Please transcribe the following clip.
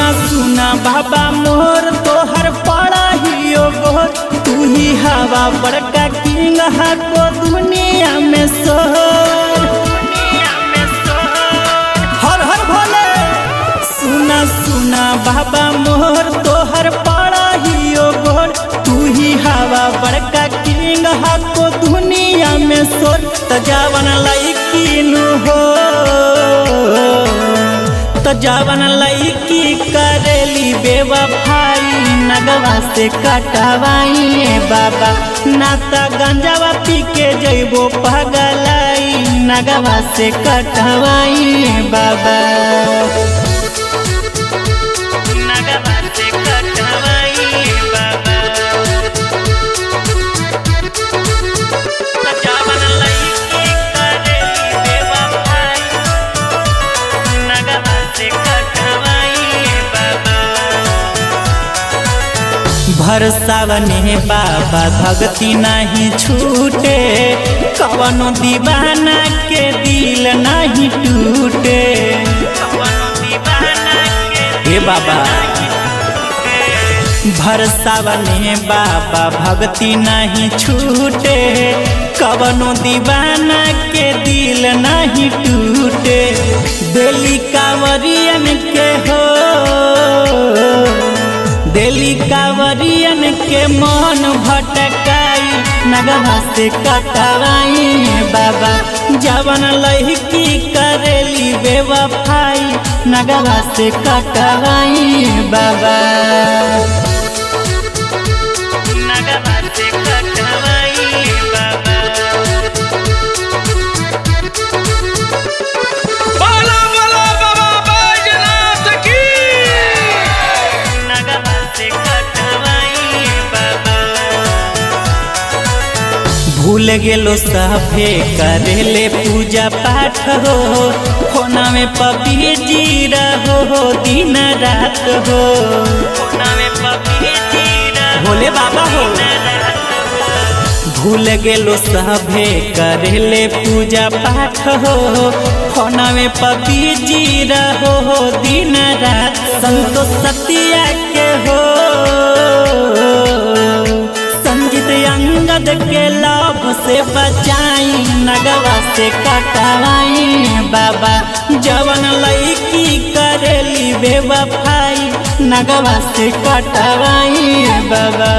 सुना सुना बाबा मोर तोहर पढ़ाइयो गोर, तू ही हवा बड़का किंग हाको दुनिया में सोर। हर हर भोले। सुना सुना बाबा मोर तोहर पढ़ाइयो गोर, तू ही हवा बड़का किंग हाको दुनिया में सोर। तजावन लाइकिन हो, तजावन लईकी करेली बेवफाई, नगवा से कटवाई बाबा। नाता गंजावा पी के जइबो पगलाई, नगवा से कटवाई बाबा। नगवा से कटवाई बाबा। तजावन लईकी करेली बेवफाई, नगवा से कटवाई बाबा। भरसावने बाबा भक्ति नहीं छूटे, कवनो दीवाना के दिल नहीं टूटे। हे बाबा। भरसावने बाबा भक्ति नहीं छूटे, कवनो दीवाना के दिल नहीं टूटे। दिली कांवरियन के हो, दिली कांवरियन के मन भटकाई, नगवा से कटवाई बाबा। जवन लहकी करेली बेवफाई, नगवा से कटवाई बाबा। नगवा से कटवाई बाबा। बोला बोला बाबा बैजनाथ की। नगवा से कटवाई बाबा। भूल गेलो सभे करेले पूजा पाठ हो, फोना में पपी जी रहो दिन रात हो। भोले बाबा हो। भूल गेलो सभे करेले पूजा पाठ हो, फोना में पपी जी रहो दिन रात। संतो सतिया के हो, संजीत अंगद के लाभ से बचाई, नगवा से कटवाई बाबा। जवन लईकी करेली बेवफाई, नगवा से कटवाई बाबा।